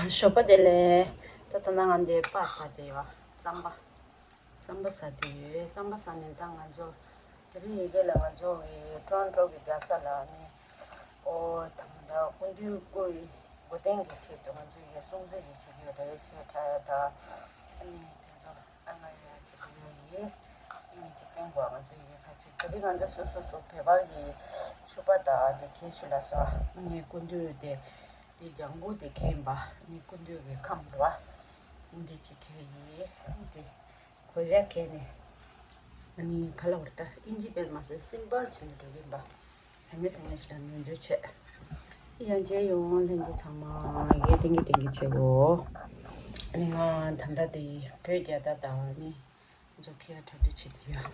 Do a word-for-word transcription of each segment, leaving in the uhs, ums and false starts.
ཞོགས་པ་བདེ་ལེགས། ད་ད་ནང་ང་འདི་པ་ཟ་བསྡད་ཡོད། རྩམ་པ། རྩམ་པ་ཟ་བསྡད་ཡོད། རྩམ་པ་ཟ་ནས་ད་ང་ཚོ་དེ་རིང་ཡི་གེ་ལ་ང་ཚོ་གི་ཊོ་རོན་ཊོ་གི་རྒྱལ་ས་ལ་ནི། ཨོ་ད་ང་ད་སྐུ་མདུན་སྐུ་ཡི་མགོ་རྟིང་གི་ཆེད་དུ་ང་ཚོ་ཡི་གེ་སྲུང་བརྩི་ཞིག་བྱེད་ཀྱི་ཡོད་རེད་ཟེར་ཁྲ་ཡ་ད། ཨ་ནི་དེ་ཚོ་ཨ་ང་ཡ་ཅིག་ཡོད་ཡིན། ཨ་ནི་འཇིག་རྟེན་གོ་ང་ཚོ་ཡི་གེ་ཁ་ཅིག་དེ་རིང་ང་ཚོ་སོ་སོ་སོ་བོད་པ་གི་ཕྱུ་པ་དང་དེ་ཁྱེར་ཤུ་ལ་སོ། ཨ་ནི་སྐུ་མདུན་དེ། དེ་ལྗང་གུ་དེ་ཁེངས་པ་ནི་སྐུ་མདུན་གྱི་ཁམས་རེད་བ། འདི་ཅི་ཁེ་ཡིན་དེ་གོ་ཡ་ཁེ་ནས་ཨ་ནི་ཁ་ལ་བར་ད་ཨིན་ཇི་པས་མ་ཟད་སིམ་པལ་བྱས་ནས་འགྲོ་གིན་པ། ཟང་ངེ་ཟང་ངེ་ཞིག་ལ་ནོར་འཛོལ་བྱས། ཡང་མཇལ་ཡོང་ལྷན་རྒྱས་ཚང་མ་ཡེ་ཏིང་གི་ཏིང་གི་ཆེ་བོ། ཨ་ནི་ང་ད་ལྟ་དེ་བོད་རྒྱལ་དར་དང་ནི། ང་ཚོ་ཁྱེད་གྲ་སྒྲིག་བྱེད་དུ་ཡོད།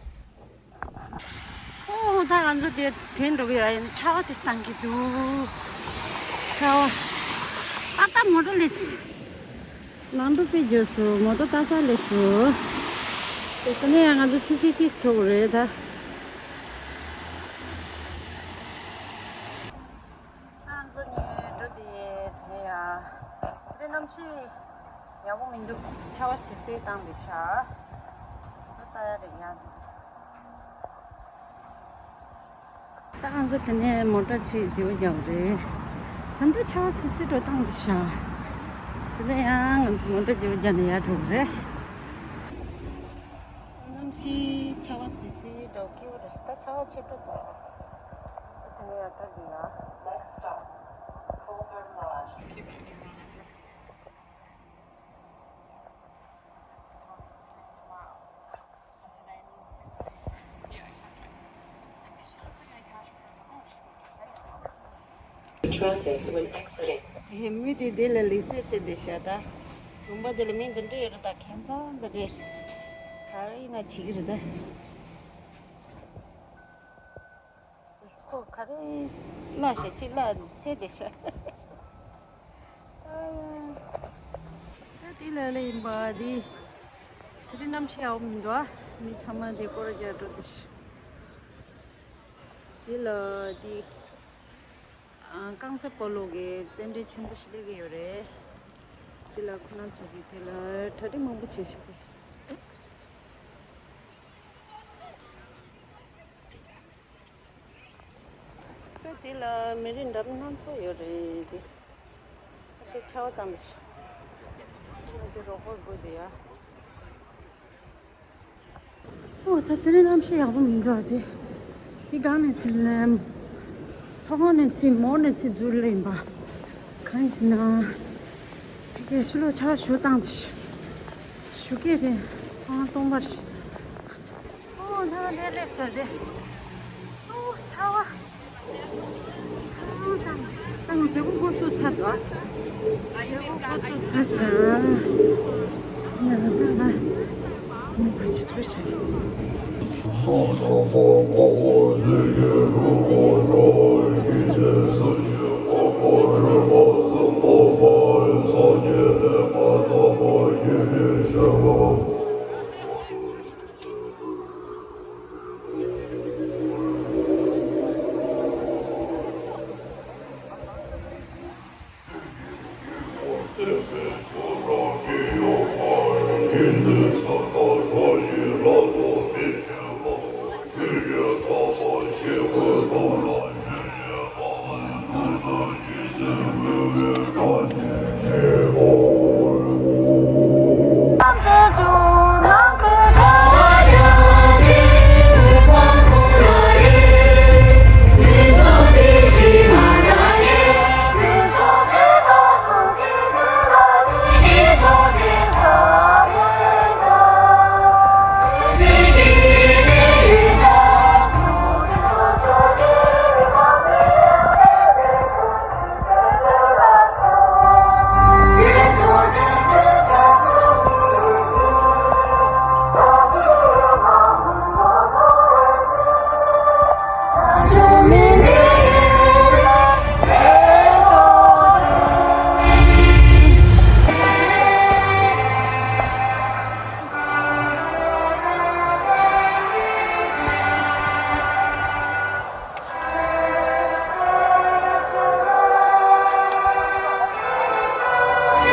ཨོ་ད་ང་ཚོ་དེ་གན་འགྲོ་གི་ཡ་ཡིན་ཆར་པ་དེ་བཏང་གི་འདུག་ཆར་པ། ཨ་ད་མོ་ཊ་ལས་སི། ནང་དུ་དཔེ་འགྱོ་སོ་མོ་ཊ་ལྟ་ས་ལས་སོ། དེ་ནས་ཡང་ང་ཚོ་ཕྱི་སི་ཕྱིས་འགྲོ་གི་རེད་ད། ང་ཚོ་ནི་འགྲོ་དེ་དེ་ནས་ཡ། དེ་གནམ་གཤིས་ཡག་པོ་མི་འདུག་ཆར་པ་སིལ་སིལ་བཏང་བསྡད་ཤག་ད་ལྟ་ཡ་རེད་ཡ། ད་ང་ཚོ་དེ་ནས་མོ་ཊ་ཆེད་བརྗེ་པོ་རྒྱག་རེད། ད་དུང་ཆར་པ་སིལ་སིལ་འགྲོ་བཏང་བསྡད་ཤག་དེ་ནས་ཡང་ང་ཚོ་མོ་ཊ་བརྗེ་པོ་རྒྱག་ནས་ཡར་འགྲོ་གི་རེད། གནམ་གཤིས་ཆར་པ་སིལ་སིལ་འགྲོ་སྐྱིད་པོ་རེད་ཤག་ད་ཆར་པ་ཆེ་འགྲོ་འདུག་དེ་ནས་ཡར་འགྲོ་གི་ཡ། Next stop, Colburn Lodge. Traffic when exiting. དེ་མི་དེ་དེ་ལ་ལི་ཙེ་ཙེ་དེ་ཤ་ད། ལུང་པ་དེ་ལ་མི་འདི་འདྲ་ཡོད་རེད་ད་ཁྱིམ་ཚང་འདི་འདྲ། ག་རེ་ཡིན་ན་བྱེད་ཀྱི་རེད་ད། ཁོ་ག་རེ་ལ་ཤ་ཅི་ལ་ཚེ་དེ་ཤ། ད་དེ་ལ་ལ་ཡིན་པ་དེ། དེ་རིང་གནམ་གཤིས་ཡག་པོ་མི་འདུག་ཨ། མི་ཚང་མ་དེ་སྐོར་རྒྱག་འགྲོ་དེ་ཤ། དེ་ལ་དེ། ཨ། རྐང་ཚ་སྤོ་ལོ་གི་རྩེད་འགྲན་ཆེན་པོ་ཞིག་སླེབས་ཀྱི་ཡོད་རེད། དེ་ལ་ཁོ་རང་ཚོ་གིས་དེ་ལ་གྲ་སྒྲིག་མང་པོ་བྱས་ཤག་སྟེ། ད་དེ་ལ་མི་རིགས་འདྲ་མིན་སྣ་ཚོགས་ཡོད་རེད་དེ། ད་དེ་ཆར་པ་བཏང་དེ་ཤག་ང་ཚོ་རོགས་པ་དགོས་དེ་ཡ། ཨོ་ད་དེ་རིང་གནམ་གཤིས་ཡག་པོ་མི་འདུག་ཨ་དེ། དེ་སྒང་ནས་ཚིག་ལེམ། མཚོ་སྒང་ནས་ཚིག་མོ་ནས་ཚིག་འཛུལ་ལེ་ཡིན་པ། གང་ཡིན་ཟེར་ན། ཕ་གིའི་ཕྱི་ལོགས་ཆར་པ་ཞུ་བཏང་དེ་ཤག་ཞུ་སྐད་དེ་མཚོ་སྒང་སྟོང་པར་ཤག་ཨོ་ད་ལས་ལས་ཟེར་དེ། ཨོ་ཆར་པ། ད་ང་མཛེས་པོ་འགོ་ཚུགས་ཚར་འདུག་ཨ། མཛེས་པོ་འགོ་ཚུགས་ཚར་ཤག་ང་ད་ང་ངས་ཕར་ཕྱི་ཚུར་བྱས།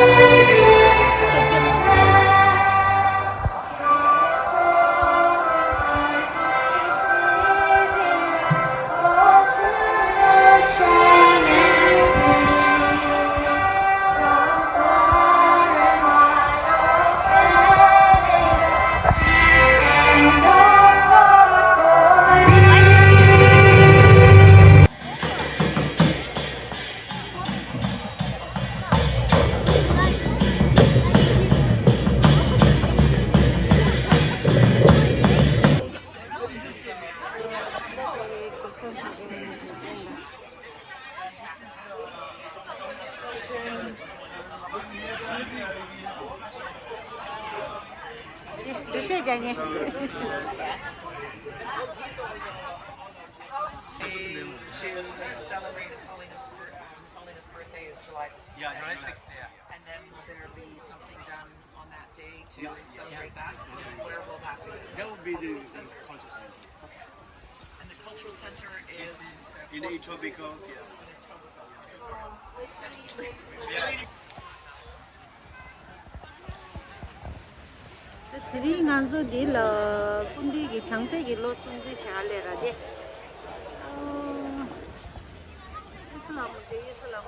འགྲེལ་བཤད་རྒྱག་མཁན། To celebrate His Holiness, um, His Holiness' birthday is July fifth. Yeah, July sixth, yeah. And then will there be something done on that day to celebrate that? Where will that be? That will be the cultural center. Okay. And the cultural center is in Etobicoke, yeah. In Etobicoke. དེ་རིང་ང་ཚོ་འདི་ལ་སྐུ་མདུན་གྱི་བྱང་རྩེ་གི་ལོ་སྲུང་བརྩི་བྱ་ལས་ར་དེ། ཨོ། ཨི་སི་ལམ་དེ་ཨི་སི་ལམ།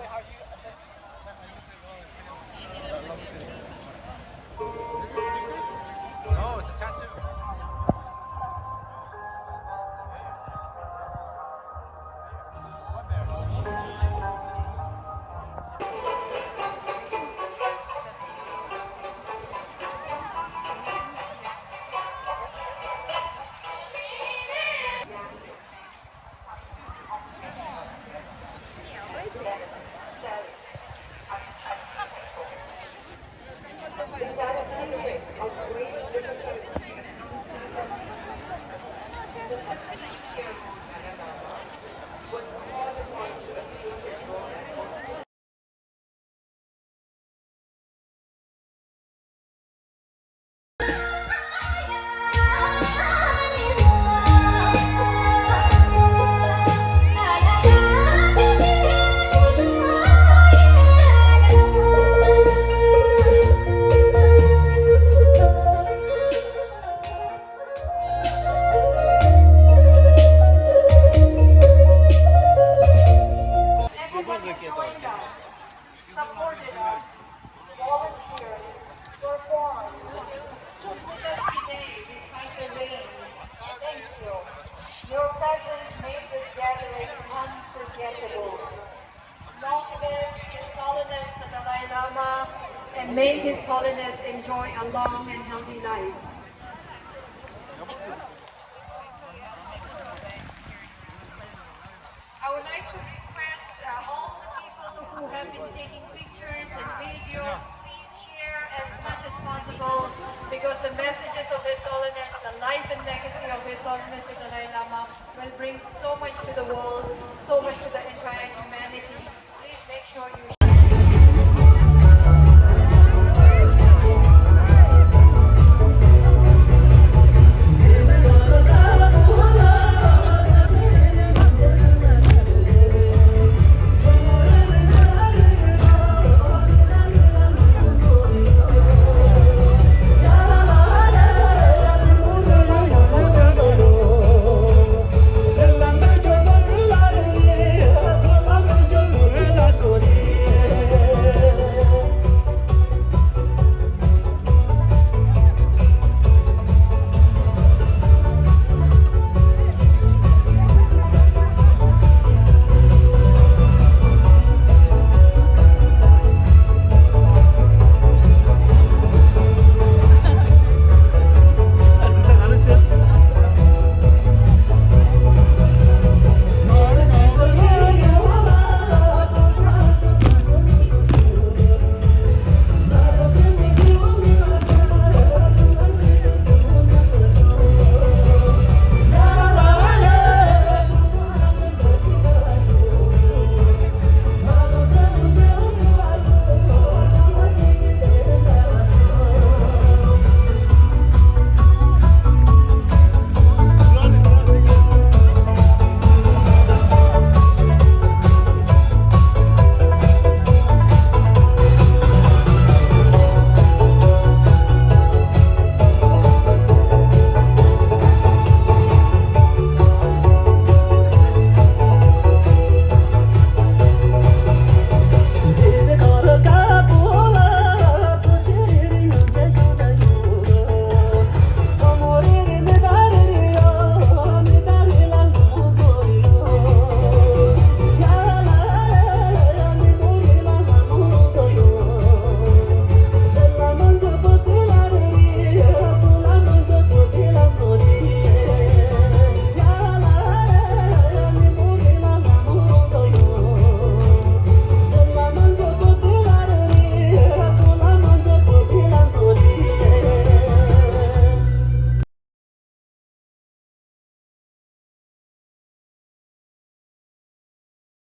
Everyone who joined us, supported us, volunteered, performed, stood with us today despite the rain. Thank you. Your presence made this gathering unforgettable. Long live His Holiness the Dalai Lama, and may His Holiness enjoy a long and healthy life. I would like to request, uh, all the people who have been taking pictures and videos, please share as much as possible, because the messages of His Holiness, the life and legacy of His Holiness the Dalai Lama, will bring so much to the world, so much to the entire humanity. Please make sure you